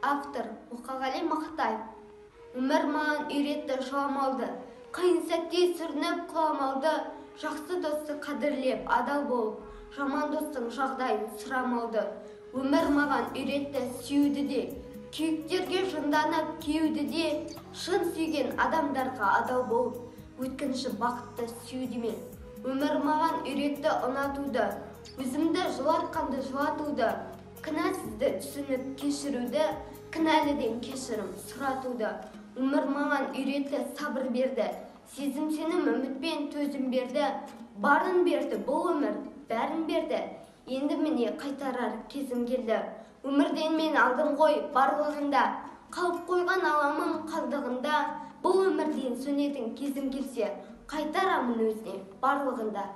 Автор Мұқағали Мақатаев. Өмір маған үйретті жыламауды, қиын сәтте сүрініп құламауды, жақсы досты қадірлеп адал болып, жаман достың жағдайын сұрамауды. Өмір маған үйретті сүюді де, күйіктерге жынданып кеуді де, шын сүйген адамдарға адал болып, өткінші бақытты сүюді мен. Өмір маған үйретті ұнатуды, өзімді жылатқанды жылатуды, кінәсізді түсініп кешіруді, кінәліден кешірім сұратуды. Өмір маған үйретті сабыр берді, сезім сенім үмітпен төзім берді, барын берді бұл өмір, бәрін берді. Енді міне қайтарар кезім келді. Өмірден мен алдым ғой барлығында, қалып қойған аламым қалдығында, бұл өмірден сөнетін кезім келсе, қайтарамын өзіне барлығында.